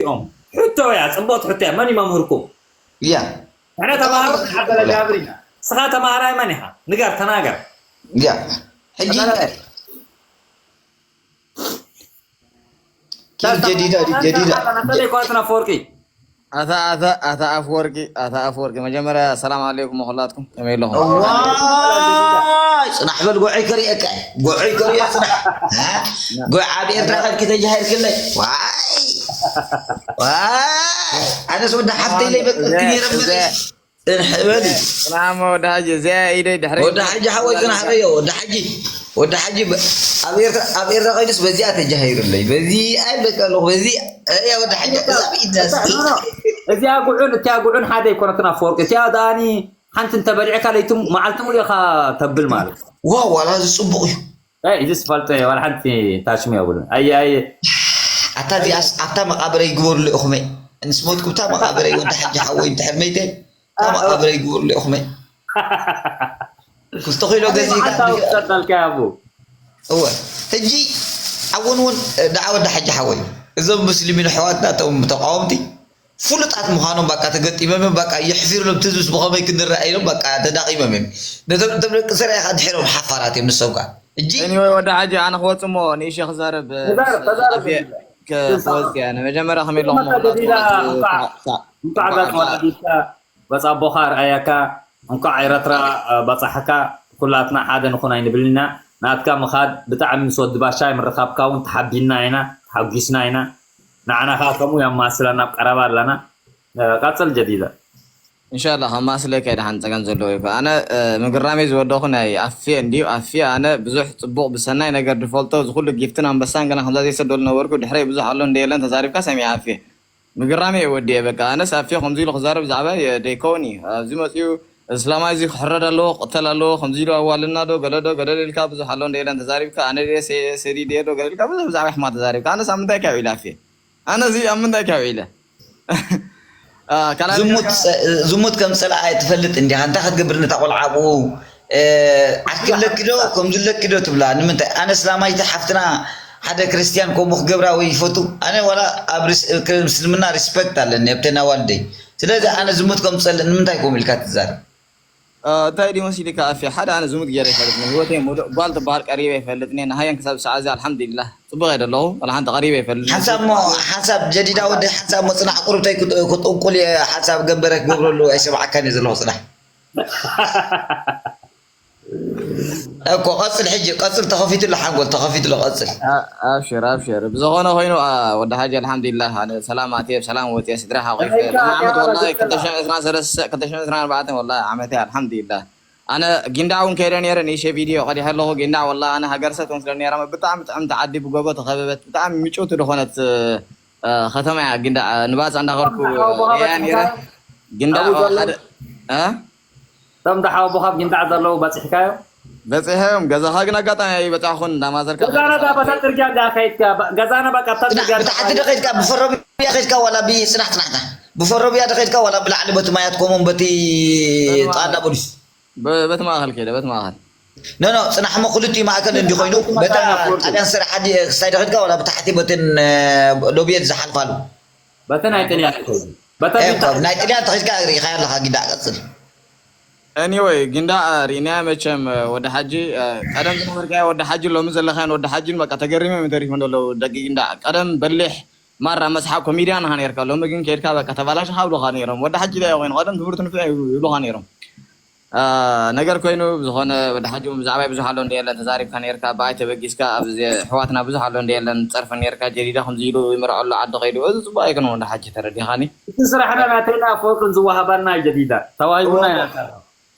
እዚኦም? ሕቶ እያ፣ ጽቡቕቲ ሕቶ እያ። መን እዩ መምህርኩም? እያ ንሕና ተማሃሮ ንዓበለ ጃብር ኢና። ንስኻ ተማሃራይ መን ኢኻ? ንገር፣ ተናገር። እያ ሕጂ ተናገር። ኪድ ጀዲዳ ጀዲዳ ተናገር፣ ተናገር፣ ተናገር። ኣታ ኣታ ኣታ ኣፍወርቂ ኣታ ኣፍወርቂ መጀመርያ ሰላም ኣለይኩም ኩላትኩም ከመይ ኣለኹም? ዋይ ጽናሕ በል ጉዐይ ከርእየካ ጉዐይ ከርእየ ጽናሕ ጉዕ ኣብ ኤርትራ ከድኪ ተጃሂርክለይ ዋይ ዋይ ኣነስ ወዲ ሓፍተይ ለይ በቅልኪ ነይረ እምበር ጽንሕ በል ጽናሕ እሞ ወዲ ሓጂ እዚኣ ኢደይ ድሕረይ ወዲ ሓጂ ሓወይ ጽናሕ በዮ ወዲ ሓጂ ወዲ ሓጂ በ- ኣብ ኤርትራ ኣብ ኤርትራ ከይዱስ በዚኣ ተጃሂሩለይ በዚ ኣይብለካ ኣለኹ በዚ እያ ወዲ ሓጂ እዛ ብኢድና እስኪ እዚኣ ጉዑን እቲያ ጉዑን ሓደ ኣይኮነትን ኣፈወርቂ። እቲያ ዳኒ ሓንቲ እንተበሊዕካ ለይቲ መዓልቲ ሙሉ ኢኻ ተብል ማለት። ዋው ዋላ እዚ ጽቡቕ እዩ ኣይ እዚ ስፋልጥ ዋላ ሓንቲ ታሽሚ የብሉን። ኣየ ኣየ ኣታ እዚኣስ ኣብታ መቃብረይ ግበሩሉ ኢኹመይ ምስ ሞትኩ ብታ መቃብረይ ወዲ ሓጂ ሓወይ እንድሕር መይተ እታ መቃብረይ ግበሩሉ ኢኹመይ ክልተ ኪሎ ገዚእካ ሓታ ውሰዳልካ ያቡ እወ ሕጂ ኣውን እውን ደዓ ወዲ ሓጂ ሓወይ እዞም ሙስሊሚን ኣሕዋትና እቶም ተቃወምቲ ፍሉጣት ምዃኖም በቃ ተገጢሞም እዮም በቃ የሕፊሩሎም ትዝብስ ብኸመይ ክንረኣ ኢሎም በቃ ተዳቒሞም እዮም ነቶም እቶም ደቂ ስራይ ከዓ ድሒሮም ሓፋራት እዮም ንሶም ከዓ ሕጂ Anyway ወዲ ሓጂ ኣነ ክወፅ እሞ ንእሸ ክዛረብ ተዛረብ፣ ተዛረብ። ክወፅ እያ መጀመርያ ከመይ ኣለኹም እንኳዕ ገጽ ወላዲትካ በጻ ኣቦኻ ኣርኣያካ እንኳዕ ኤረትራ በጻሕካ ኩላትና ሓደ ንኹን ኣይንብልን ኢና ናትካ ምኻድ ብጣዕሚ ምስ ወዲ ባሻይ ምርኻብካ እውን ተሓቢንና ኢና ተሓጒስና ኢና ንዓና ከዓ ከምኡ የማስለና ኣብ ቀረባ ኣለና ቀጽል ጀዲዳ እንሻላ ከማስለካ ደሓን ፀገም ዘለዎ ይኮ ኣነ ምግራመይ ዝወደኹ ናይ ኣፌ እንድዩ ኣፌ ኣነ ብዙሕ ፅቡቕ ብሰናይ ነገር ዝፈልጦ ዝኩሉ ጊፍትን ኣንበሳን ገና ከምዛ ዘይሰደሉ ነበርኩ ድሕረይ ብዙሕ ኣሎ እንደ የለን ተዛሪብካ ሰሚዐ ኣፌ ምግራመይ እየ ወዲየ በቃ ኣነስ ኣፌ ከምዚ ኢሉ ክዛረብ ብዛዕባ ደይከውን እዩ ኣብዚ መፅኡ እስላማይ እዚ ክሕረድ ኣለዎ ክቅተል ኣለዎ ከምዚ ኢሉ ኣዋልና ዶ ገለ ዶ ገለ ኢልካ ብዙሕ ኣሎ እንደ የለን ተዛሪብካ ኣነ ድየ ሰ- ሰዲድ እየ ዶ ገለ ኢልካ ብዙሕ ብዛዕባ ሕማ ተዛሪብካ ኣነስ ኣብ ምንታይ ካብ ኢለ ኣፌ ኣነ እዚ ኣብ ምንታይ ካብ ኢለ ካልኣይ ነገር ዝሙት ዝሙት ከም ጸላኣ ትፈልጥ እንዲኻ እንታይ ክትገብር ነታ ቆልዓ ኣብኡ ዓርኪ ኣለኪ ዶ ከምዚ ኣለኪ ዶ ትብላ ንምንታይ ኣነ እስላማይቲ ሓፍትና ሓደ ክርስትያን ከምኡ ክገብራ ወይ ይፈቱ ኣነ ዋላ ኣብ ምስልምና ሪስፐክት ኣለኒ ኣብተን ኣዋልደይ ስለዚ ኣነ ዝሙት ከም ጸልእ ንምንታይ ከምኡ ኢልካ ትዛረብ እንታይ ድዩ መሲልካ ኣፌ ሓደ ኣነ ዝሙት ገይረ ይፈልጥኒ ህይወተይ ሙሉእ ጓል ትበሃል ቀሪበ ይፈልጥኒ ንሃየን ክሳብ ሰዓዚ ኣልሓምዱሊላህ ፅቡቅ እየ ደለኹ ዋላ ሓንቲ ቀሪበ ይፈልጥኒ ሓንሳብ ሞ ሓንሳብ ጀዲዳ ወደ ሓንሳብ ሞ ፅናሕ ቁሩብተይ ክጥንቁል እየ ሓንሳብ ገበረ ክገብረሉ ኣይሰማዓካን እየ ዘለኹ ፅናሕ እኮ ቀፅል ሕጂ ቀፅል ተኸፊቱ ኣሎ ሓንጎል ተኸፊቱ ኣሎ ቀፅል ኣብሽር ኣብሽር ብዝኾነ ኮይኑ ወዲ ሓጂ ኣልሓምዱሊላህ ኣነ ሰላም ኣትየ ብሰላም ወፅየ ስድራ ሓቂፈ ሎም ዓመት ወላ ክልተ ሽሕን ዕስራን ሰለስተ ክልተ ሽሕን ዕስራን ኣርባዕተን ወላ ዓመት ኣልሓምዱሊላህ ኣነ ጊንዳዕ እውን ከይደ ነይረ ንእሸ ቪድዮ ቀዲሐ ኣለኹ ጊንዳዕ ወላ ኣነ ሃገር ሰብ ትመስለ ነይራ ብጣዕሚ ጥዕምቲ ዓዲ ብጎቦ ተኸበበት ብጣዕሚ ምጭውቲ ዝኾነት ከተማ እያ ጊንዳዕ ንባፃ እንዳኸድኩ እያ ነይረ ጊንዳዕ ሓደ እቶም ደሓወቦኻ ኣብ ጊንዳዕ ዘለዉ በፂሕካዮ በፂሐዮም ገዛኻ ግን ኣጋጣሚ ኣይበፃኹን እንዳማዘርካ ገዛና እዛ በታ ፅርግያ እንዳ ከይድካ ገዛና በቃ ኣብታ ፅርግያ ብታሕቲ ዶ ከይድካ ብፈረብያ ከይድካ ዋላ ብፅናሕ ፅናሕታ ብፈረብያ ዶ ከይድካ ዋላ ብላዕሊ በቲ ማያት ኮሞን በቲ ጣዳ ፖሊስ በ- በቲ ማእኸል ከይደ በቲ ማእኸል ኖ ኖ ፅናሕ ሞ ክልቲኡ ማእከል እንዲ ኮይኑ በታ ጣልያን ስራሕ ሓዲ ክሳይ ዶ ከይድካ ዋላ ብታሕቲ በትን ሎብየት ዝሓልፋሉ በተን ኣይጥልያን ይኸውን በታ ኤ፣ ናይ ጥልያን ተኺድካ ርኢኻዮ ኣለኻ ጊዳ ቀፅል anyway ጊንዳ ሪእናያ መቸም ወዲ ሓጂ ቀደም ዝነበርካዮ ወዲ ሓጂ ሎሚ ዘለኻዮን ወዲ ሓጂን በቃ ተገሪሞም እዮም ተሪፎም ዘለዉ ደቂ ጊንዳ ቀደም በሊሕ ማራ መስሓቅ ኮሚድያን ኢኻ ነርካ ሎሚ ግን ከይድካ በቃ ተባላሽኻ ይብሉኻ ነይሮም ወዲ ሓጂ ታይ ኮይኑ ቀደም ትምህርቲ ንፍዕ ይብሉኻ ነይሮም ነገር ኮይኑ ብዝኾነ ወዲ ሓጂ እውን ብዛዕባይ ብዙሕ ኣሎ እንደ የለን ተዛሪብካ ነርካ ብኣይ ተበጊስካ ኣብ ኣሕዋትና ብዙሕ ኣሎ እንደ የለን ፀርፊ ነርካ ጀዲዳ ከምዚ ኢሉ ይምርዖ ኣሎ ዓዲ ከይዱ እዚ ፅቡቅ ኣይኮነ ወዲ ሓጂ ተረዲኻኒ እቲ ስራሕና ናተይና ፎቅን ዝወሃበና ጀዲዳ ተዋሂቡና ኢና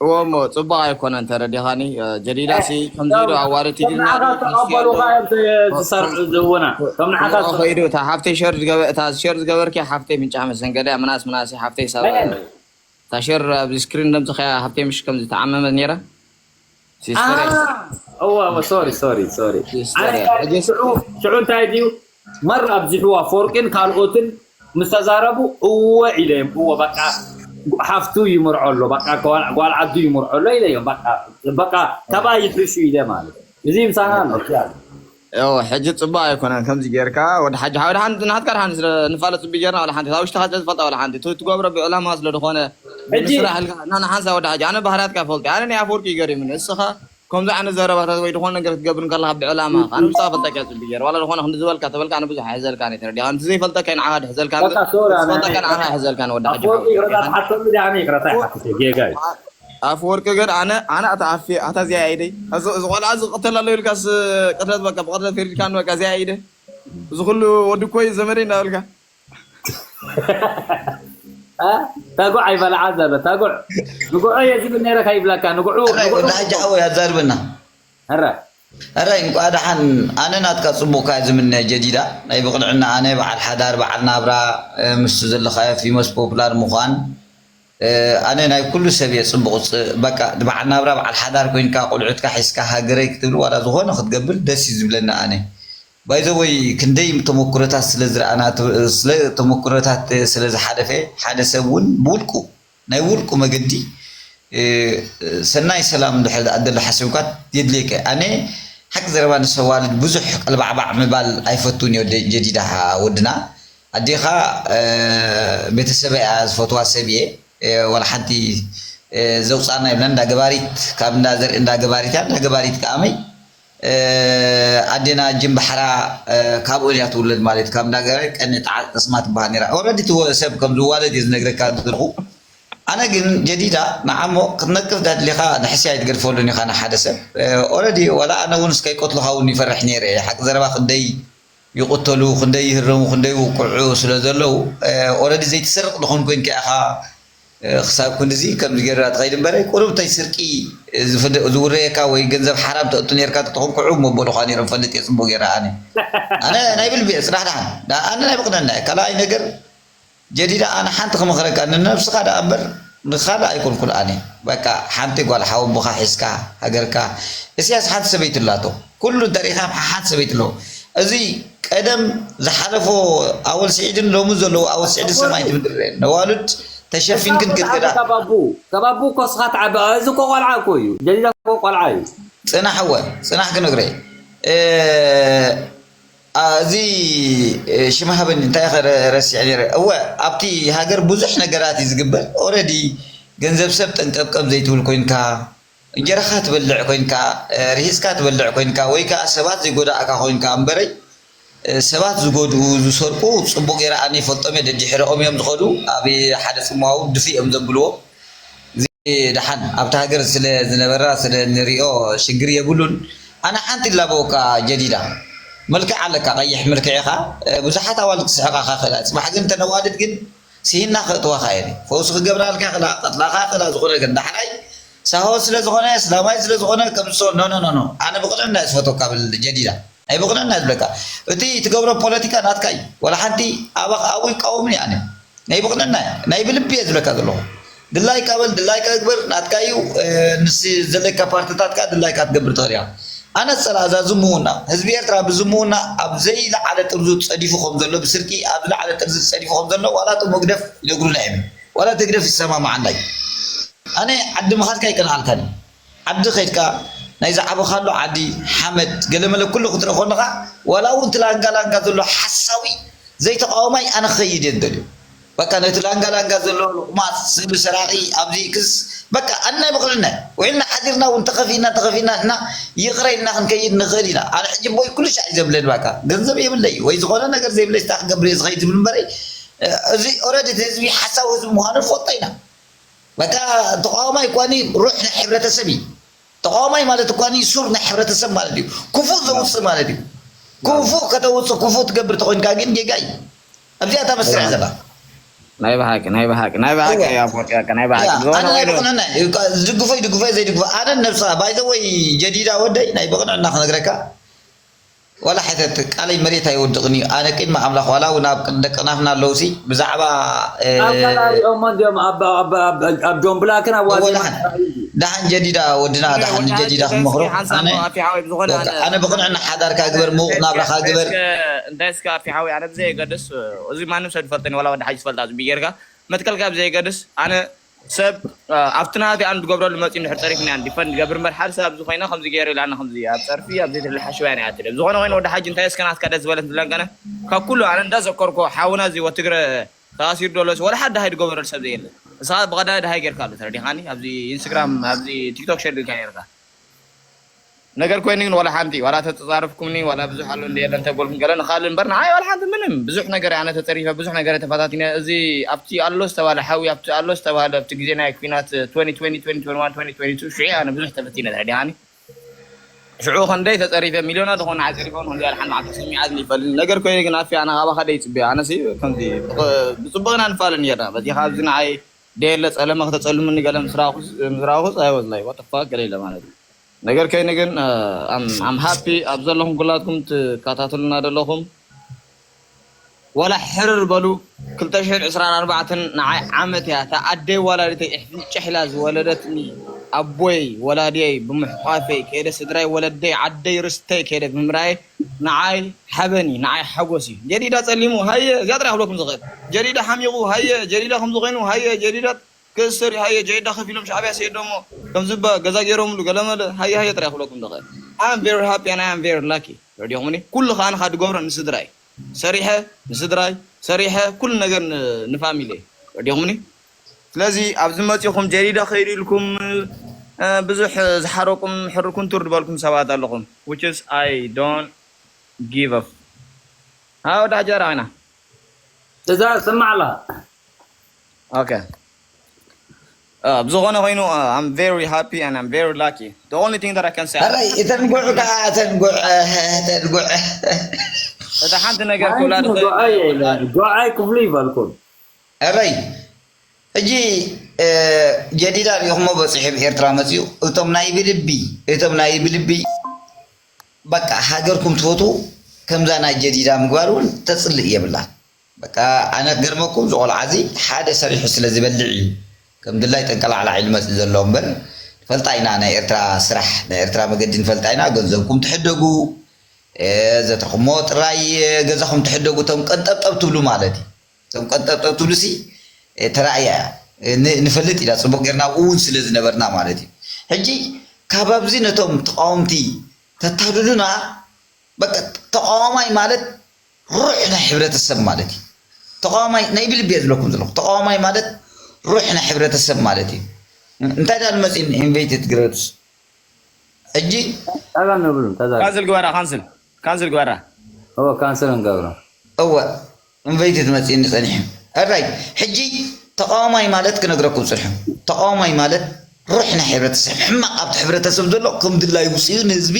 እዎ እሞ ፅቡቅ ኣይኮነን ተረዲኻኒ ጀዲዳ ሲ ከምዚ ኢሉ ኣዋርድ ሂድና ተቐበሉካ እዮም ዝሰርሑ ዝህቡና ከም ንዓኻ ከይዱ እታ ሓፍተይ ሸር ዝገበ- እታ ሸር ዝገበርኪ ሓፍተይ ምንጫ መሰንገለ ምናስ ምናስ ሓፍተይ ሰብ እታ ሸር ኣብዚ ስክሪን ደምፅኸያ ሓፍተይ ምሽ ከምዚ ተዓመመት ነይራ ሲስተር እወ እወ ሶሪ ሶሪ ሶሪ ሲስተር ሽዑ እንታይ ድዩ መር ኣብዚሕዋ ፎርቅን ካልኦትን ምስ ተዛረቡ እወ ኢለ እዮም እወ በቃ ሓፍቱ ይምርዖ ኣሎ በቃ ጓል ዓዱ ይምርዖ ኣሎ ኢለ እዮም በቃ በቃ ካብኣ ይሕሹ ኢለ ማለት እዩ እዚ ምሳና ኣሎ ያው ሕጂ ጽቡቅ ኣይኮነን ከምዚ ጌርካ። ወዲ ሓጂ ሓወድ ሓንቲ ናትካ ደሓን ስለ ንፋለጥ ጽቡቅ ጌርና፣ ወላ ሓንቲ ታውሽታ ኻጽ ዝፈልጣ፣ ወላ ሓንቲ ትትገብሮ ብዕላማ ስለ ዝኾነ ሕጂ ምስራሕ ኢልካ እና ንሓንሳ ወዲ ሓጂ ኣነ ባህርያትካ ፈልጥ ኣነ ናይ ኣፈወርቂ ይገርም ንስኻ ከምዚ ዓይነት ዘረባታት ወይ ዝኾነ ነገር ክትገብር እንከለኻ ብዕላማ ኣነ ብዛ ፈልጠካ ጽቡቅ ጌር ዋላ ዝኾነ ክንዲ ዝበልካ ተበልካ ኣነ ብዙሕ ኣይሕዘልካ ነ ተረዲኻ። እንት ዘይፈልጠካ ንዓኻ ድሕዘልካ በቃ ሶሪ ኣነ ፈልጠካ ንዓኻ ኣይሕዘልካ ወዲ ሓጂ ኣፈወርቂ ይቅረታ ሓወድ። ትሓተሉ ዲኣ ኣነ ይቅረታ ይሓትት ጌጋ እዩ። ኣፈወርቂ ግን ኣነ ኣነ ኣታ ኣፌ ኣታ እዚኣ ኢደይ እዚ እዚ ቆልዓ እዚ ቅተል ኣሎ ኢልካስ ቅትለት በቃ ብቅትለት ፈሪድካ በቃ እዚኣ ኢደ እዚ ኩሉ ወዲ ኮይ ዘመደይ እንዳበልካ እ? ተጉዕ ኣይበልዓ ዘሎ ተጉዕ ንጉዖ እየ ዝብል ነይረ ካይብላካ ንጉዑ ንጉዑ ወዲ ሓጂ ሓወይ ኣዛርበና ረ ኣራይ እንቋ ደሓን ኣነ ናትካ ጽቡቕካ ዝምነ ጀዲዳ ናይ ብቕንዕና ኣነ በዓል ሓዳር በዓል ናብራ ምስቲ ዘለኻዮ ፊመስ ፖፕላር ምዃን ኣነ ናይ ኩሉ ሰብ እየ ጽቡቕ በቃ በዓል ናብራ በዓል ሓዳር ኮይንካ ቆልዑትካ ሒዝካ ሃገረይ ክትብል ዋላ ዝኾነ ክትገብር ደስ እዩ ዝብለኒ ኣነ ባይዘወይ ክንደይ ተመኩረታት ስለ ዝረኣና ስለ ተመኩረታት ስለ ዝሓለፈ ሓደ ሰብ እውን ብውልቁ ናይ ውልቁ መገዲ ሰናይ ሰላም እንድሕር ደኣ ደሎ ሓሲብካ የድልየካ ኣነ ሓቂ ዘረባ ንሰብ ኣዋልድ ብዙሕ ቀልባዕባዕ ምባል ኣይፈቱን እየ ጀዲዳ ወድና ኣዴኻ ቤተሰበይ እያ ዝፈትዋ ሰብ እየ ወላ ሓንቲ ዘውፃና የብለን እንዳ ገባሪት ካብ እንዳ ዘርኢ እንዳ ገባሪት እያ እንዳ ገባሪት ከኣመይ ኣዴና ጅም ባሕራ ካብኡ እያ ትውለድ ማለት ካብ እንዳገረ ቀኒ ጣዓ ቅስማ ትበሃል ነራ ኦረዲ ትወ ሰብ ከም ዝዋለድ እየ ዝነግረካ ዘለኹ ኣነ ግን ጀዲዳ ንዓሞ ክትነቅፍ ዳድሊኻ ንሕስያ ኣይትገድፈሉን ኢኻ ንሓደ ሰብ ኦረዲ ወላ ኣነ እውን እስከይቆትልኻ እውን ይፈርሕ ነይረ ሓቂ ዘረባ ክንደይ ይቁተሉ ክንደይ ይህረሙ ክንደይ ውቅዑ ስለ ዘለዉ ኦረዲ ዘይትሰርቅ ድኾን ኮይንካ ኢኻ ክሳብ ክንድዚ ከምዚ ገይራ ትኸይድ እምበረ ቁሩብ ተይ ስርቂ ዝውረየካ ወይ ገንዘብ ሓራም ተእቱ ነርካ ተተኾን ክዑ መበሉኻ ነይሮም ፈልጥ እየ ፅቡቅ ገይራ ኣነ ኣነ ናይ ብልቢ እየ ፅራሕ ደሓን ኣነ ናይ ብቅነና እየ ካልኣይ ነገር ጀዲዳ ኣነ ሓንቲ ክመኽረካ ንነብስኻ ደኣ እምበር ንኻልእ ኣይኮንኩን ኣነ በቃ ሓንቲ ጓል ሓወቦኻ ሒዝካ ሃገርካ እስያስ ሓንቲ ሰበይቲ ኣላቶ ኩሉ እንተሪኢኻ ሓንቲ ሰበይቲ ኣለዎ እዚ ቀደም ዝሓለፎ ኣወል ስዒድን ሎሚ ዘለዉ ኣወል ስዒድን ሰማይ ትምድር ነዋሉድ ተሸፊንክን ክትገዳ ከባቡ ከባቡ እኮ ስኻ ትዓቢ እዚ እኮ ቆልዓ እኮ እዩ ጀዲዳ እኮ ቆልዓ እዩ ጽናሕ እወ ጽናሕ ክነግረ እዚ ሽም ሃበኒ እንታይ ኢኸ ረሲዐ ነይረ እወ ኣብቲ ሃገር ብዙሕ ነገራት እዩ ዝግበር ኦረዲ ገንዘብ ሰብ ጠንቀብቀብ ዘይትብል ኮይንካ እንጀራኻ ትበልዕ ኮይንካ ርሂፅካ ትበልዕ ኮይንካ ወይ ከዓ ሰባት ዘይጎዳእካ ኮይንካ እምበረይ ሰባት ዝጎድኡ ዝሰርቁ ፅቡቅ ገይረ ኣነ ይፈልጦም እየ ደድሕረኦም እዮም ዝኸዱ ኣብ ሓደ ፅምዋ እውን ድፊ እዮም ዘብልዎ ደሓን ኣብቲ ሃገር ስለ ዝነበራ ስለ ንሪኦ ሽግር የብሉን ኣነ ሓንቲ ላበወካ ጀዲዳ መልክዕ ኣለካ ቀይሕ መልክዕ ኢኻ ብዙሓት ኣዋልድ ክስሕቃካ ክእላ ፅባሕ ግን ተነዋልድ ግን ስሂና ከእትዋካ እየ ፈውሲ ክገብራልካ ክላ ቀጥላካ ክላ ዝኾነ ግን ዳሕራይ ሳሆ ስለ ዝኾነ ስላማይ ስለ ዝኾነ ከምሶ no no no no ኣነ ብቅንዕና እየ ዝፈትወካ ብል ጀዲዳ ናይ ብቕንዕና ዝብለካ እቲ ትገብሮ ፖለቲካ ናትካ እዩ ወላ ሓንቲ ኣባኻ ኣብኡ ይቃወምኒ ኣነ ናይ ብቕንዕና እየ ናይ ብልቢ እየ ዝብለካ ዘለኹ ድላይካ በል ድላይካ ግበር ናትካ እዩ ንስ ዘለካ ፓርትታት ከዓ ድላይካ ትገብር ትኽእል እያ ኣነ ዝፀላ እዛ ዝምውና ህዝቢ ኤርትራ ብዝምውና ኣብ ዘይለዓለ ጥርዙ ፀዲፉ ከም ዘሎ ብስርቂ ኣብ ዝለዓለ ጥርዚ ፀዲፉ ከም ዘሎ ዋላ እቲ መግደፍ ይነግሩና እዮም ዋላ እቲ ህግደፍ ይሰማማዓና እዩ ኣነ ዓዲ ምኻድካ ኣይቀንዓልካን እዩ ዓዲ ከይድካ ናይ ዝዓበኻሉ ዓዲ ሓመድ ገለመለ ኩሉ ክትርኢ ከለኻ ዋላ እውን እቲ ላንጋ ላንጋ ዘሎ ሓሳዊ ዘይተቃወማይ ኣነ ክኸይድ እየ ዝደልዮ በቃ ነቲ ላንጋ ላንጋ ዘሎ ሉቕማት ስእሊ ሰራቂ ኣብዚ ክስ በቃ ኣነ ናይ ብቕልነ ውዒልና ሓዲርና እውን ተኸፊእና ተኸፊእና ንሕና ይቕረ ኢልና ክንከይድ ንኽእል ኢና ኣነ ሕጂ ቦይ ኩሉ ሻዕ እዩ ዘብለኒ በቃ ገንዘብ የብለይ ወይ ዝኾነ ነገር ዘይብለይ ስታ ክገብር እየ ዝኸይድ ዝብል እምበረይ እዚ ኦረዲ ህዝቢ ሓሳዊ ህዝቢ ምዃኑ ንፈልጦ ኢና በቃ ተቃዋማይ እኳኒ ሩሕ ናይ ሕብረተሰብ እዩ ተቃዋማይ ማለት እኳኒ ሱር ናይ ሕብረተሰብ ማለት እዩ ክፉእ ዘውፅእ ማለት እዩ ክፉእ ከተውፅእ ክፉእ ትገብር ተኮይንካ ግን ጌጋ እዩ ኣብዚኣ እታ መስርሕ ዘላ ናይ ብሓቂ ናይ ብሓቂ ናይ ብሓቂ እዩ ኣቦ ጨቀ ናይ ብሓቂ ዝኾነ ኣነ ናይ ኮይኑ ብቕንዕና እዩ። እኳ ዝድግፎ ይድግፎ ዘይድግፎ ኣነ ነብስኻ ባይዘወይ ጀዲዳ ወደይ ናይ ብቕንዕና ክነግረካ ዋላ ሕተት ቃለይ መሬት ኣይወድቕን እዩ ኣነ ቅድሚ ኣምላኽ ዋላ እውን ኣብ ደቂ ናፍና ኣለውሲ ብዛዕባ ኣብ ካልኣሪኦሞ እንዲኦም ኣብ ጆን ብላክን ኣብ ዋዜማ ደሓን ጀዲዳ ወድና ደሓን ንጀዲዳ ክመኽሮ ኣነ ብቕንዕና ሓዳርካ ግበር ምውቕ ናብራኻ ግበር እንታይ እስከ ኣፊ ሓወይ ኣነ ብዘይ የገድስ እዚ ማንም ሰብ ዝፈልጠኒ ዋላ ወዲ ሓጅ ዝፈልጣ ዝቢ ጌርካ መትከልካ ብዘይ የገድስ ኣነ ሰብ ኣብቲ ናሃቲ ኣን ዝገብረሉ መፂኡ እንድሕር ፀሪፍና ያን ዲፈንድ ገብር እምበር ሓደ ሰብ ኣብዚ ኮይና ከምዚ ገይሩ ኢላና ከምዚ ኣብ ፀርፊ ኣብዚ ትልሓሽዋ ያ ትልም ዝኾነ ኮይኑ ወደ ሓጂ እንታይ እስከ ናትካ ደስ ዝበለት ዝለንቀነ ካብ ኩሉ ኣነ እንዳዘከርኮ ሓውና እዚ ወትግረ ተኣሲሩ ዶሎስ ወላ ሓደ ሃይ ዝገበረሉ ሰብ ዘየለ ንስኻ ብቐዳይ ደሃይ ጌርካ ኣሎ ተረዲኻኒ ኣብዚ ኢንስታግራም ኣብዚ ቲክቶክ ሸር ኢልካ ነርካ ነገር ኮይኑ ግን ዋላ ሓንቲ ዋላ ተተጻረፍኩምኒ ዋላ ብዙሕ ኣሎ እንደ የለን ተበልኩም ገለ ንኻል እምበር ንዓይ ዋላ ሓንቲ ምንም ብዙሕ ነገር ኣነ ተጸሪፈ ብዙሕ ነገር ተፈታቲነ እዚ ኣብቲ ኣሎ ዝተባለ ሓዊ ኣብቲ ኣሎ ዝተባለ ኣብቲ ግዜ ናይ ኩናት twenty twenty twenty twenty-one twenty twenty-two ሽዑ ኣነ ብዙሕ ተፈቲነ ተረዲኻኒ ሽዑ ከንደይ ተጸሪፈ ሚልዮና ዝኾነ ዓጸሪፈ ንኹን ያል ሓን ማዕተ ሰሚዓ ዝሊፈል ነገር ኮይኑ ግን ኣፊ ኣነ ካባኻ ደይ ጽበ ኣነሲ ከምዚ ብጽቡቕና ንፋልን ነርና በዚኻ ኣብዚ ንዓይ ደየለ ጸለመ ከተጸልሙኒ ገለ ምስራኹስ ምስራኹስ ኣይወዝላይ what the fuck ገለ ኢለ ማለት እዩ ነገር ከይኑ ግን ኣም ሃፒ ኣብ ዘለኹም ኩላትኩም ትከታተሉና ዘለኹም ዋላ ሕርር በሉ ክልተ ሽሕን ዕስራን ኣርባዕተን ንዓይ ዓመት እያ እታ ኣደይ ዋላዲተይ እሕፍንጭሕ ኢላ ዝወለደትኒ ኣቦይ ወላዲየይ ብምሕቋፈይ ከይደ ስድራይ ወለደይ ዓደይ ርስተይ ከይደ ብምራይ ንዓይ ሓበን እዩ ንዓይ ሓጎስ እዩ ጀዲዳ ጸሊሙ ሃየ እዚኣ ጥራይ ክብለኩም ዝኽእል ጀዲዳ ሓሚቑ ሃየ ጀዲዳ ከምዚ ኮይኑ ሃየ ጀዲዳ ክእሰር እዩ ሃየ ጀይዳ ከፊሎም ሻዕብያ ሲሄዶ እሞ ከምዚ እባ ገዛ ገይሮምሉ ገለመለ ሃየ ሃየ ጥራይ ክብለኩም ዝኽእል I am very happy and I am very lucky ረዲኹምኒ ኩሉ ከዓ ንካ ድገብሮ ንስድራይ ሰሪሐ ንስድራይ ሰሪሐ ኩሉ ነገር ንፋሚሊ ረዲኹምኒ ስለዚ ኣብዚ መፂኹም ጀዲዳ ከይዱ ኢልኩም ብዙሕ ዝሓረቁም ሕርኩን ቱር ዝበልኩም ሰባት ኣለኹም which is I don't give a ሃወዳ ሕጀራ ኢና እዛ ስማዕ ኣላ Okay. ብዝኾነ ኮይኑ I'm very happy and I'm very lucky. The only thing that I can say ኣራይ እተን ጉዕ ከዓ እተን ጉዕ እተን ጉዕ እታ ሓንቲ ነገር ክብላ ጉዓይ ክፍሉ ይበልኩም ኣራይ ሕጂ ጀዲዳ ሪኢኹሞ በፂሑ ኤርትራ መፅኡ እቶም ናይ ብልቢ እቶም ናይ ብልቢ በቃ ሃገርኩም ትፈትዉ ከምዛ ናይ ጀዲዳ ምግባር እውን ተፅልእ የብላን በቃ ኣነ ክገርመኩም ዝቆልዓ እዚ ሓደ ሰሪሑ ስለ ዝበልዕ እዩ ከም ድላይ ጠንቀላዕላዕ ኢሉ መፅእ ዘሎ እምበር ንፈልጣ ኢና ናይ ኤርትራ ስራሕ ናይ ኤርትራ መገዲ ንፈልጣ ኢና ገንዘብኩም ትሕደጉ ዘትርኩሞ ጥራይ ገዛኹም ትሕደጉ እቶም ቀንጠብጠብ ትብሉ ማለት እዩ እቶም ቀንጠብጠብ ትብሉ ሲ ተራእያ ንፈልጥ ኢና ፅቡቅ ጌርና ኣብኡ እውን ስለ ዝነበርና ማለት እዩ ሕጂ ካብ ኣብዚ ነቶም ተቃወምቲ ተታልሉና በቃ ተቃዋማይ ማለት ሩሕ ናይ ሕብረተሰብ ማለት እዩ ተቃዋማይ ናይ ብልቢ እየ ዝብለኩም ዘለኹ ተቃዋማይ ማለት ሩሕ ናይ ሕብረተሰብ ማለት እዩ እንታይ ዳ ንመፅእ ኢንቨይት ትግረዱስ ሕጂ ታጋ ነብሉ ታጋ ካንስል ግበራ ካንስል ካንስል ግበራ እወ ካንስል እንገብሮ እወ እንበይቲ ትመፅእኒ ፀኒሑ ሕራይ ሕጂ ተቃዋማይ ማለት ክነግረኩም ፅንሑ ተቃዋማይ ማለት ሩሕ ናይ ሕብረተሰብ ሕማቅ ኣብቲ ሕብረተሰብ ዘሎ ከም ድላዩ ውፅኡ ንህዝቢ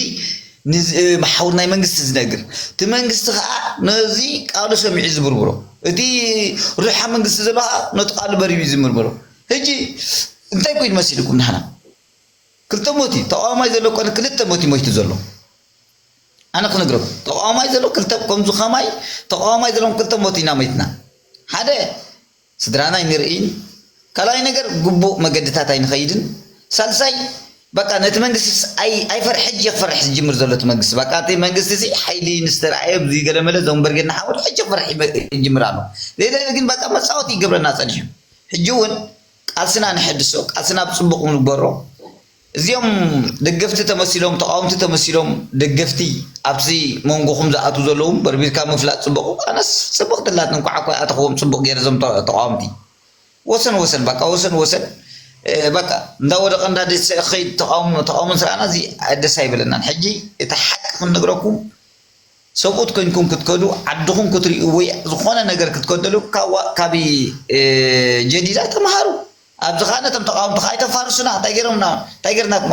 መሓውር ናይ መንግስቲ ዝነግር እቲ መንግስቲ ከዓ ነዚ ቃሉ ሰሚዑ ዝምርምሮ እቲ ሩሓ መንግስቲ ዘሎ ከዓ ነቲ ቃሉ በሪቡ ዝምርምሮ ሕጂ እንታይ ኮይኑ መሲልኩም ንሕና ክልተ ሞት እዩ ተቃዋማይ ዘሎ ኮነ ክልተ ሞት እዩ ሞይቱ ዘሎ ኣነ ክነግረኩም ተቃዋማይ ዘሎ ክልተ ከምዚ ከማይ ተቃዋማይ ዘለዎም ክልተ ሞት ኢና ሞይትና ሓደ ስድራና ኣይንርእይን ካልኣይ ነገር ግቡእ መገድታት ኣይንኸይድን ሳልሳይ በቃ ነቲ መንግስቲ ኣይፈርሕ ሕጂ ክፈርሕ ዝጅምር ዘሎ እቲ መንግስቲ በቃ እቲ መንግስቲ እዚ ሓይሊ ንዝተረኣየ ብዙ ገለመለ ዞም በርጌድና ሓወት ሕጂ ክፈርሕ ይጅምር ኣሎ ዘይለ ግን በቃ መፃወት ይገብረና ፀኒሑ ሕጂ እውን ቃልስና ንሐድሶ፣ ቃልስና ብፅቡቕ ንግበሮ። እዚኦም ደገፍቲ ተመሲሎም፣ ተቓወምቲ ተመሲሎም፣ ደገፍቲ ኣብቲ መንጎኹም ዝኣትዉ ዘለዉ በርቢርካ ምፍላጥ ፅቡቕ እዩ። ኣነስ ፅብቕቲ ኣላትኒ፣ እንኳዕ እኮ ኣይኣተኽዎም ፅቡቕ ገይረ እዞም ተቓወምቲ። ወሰን ወሰን፣ በቃ ወሰን ወሰን፣ በቃ እንዳወደቐ እንዳደሰ ክኸይድ ተቓውሞን ስርዓና እዚ ደስ ኣይበለናን። ሕጂ እቲ ሓቂ ክንነግረኩም ሰብኡት ኮይንኩም ክትከዱ ዓድኹም ክትሪኡ ወይ ዝኾነ ነገር ክትከደሉ ካብ ጀዲዳ ተምሃሩ። ኣብዚ ከዓ ነቶም ተቃወምቲ ከዓ ኣይተፋርሱና እንታይ ገይሮምና እንታይ ገይርናኩም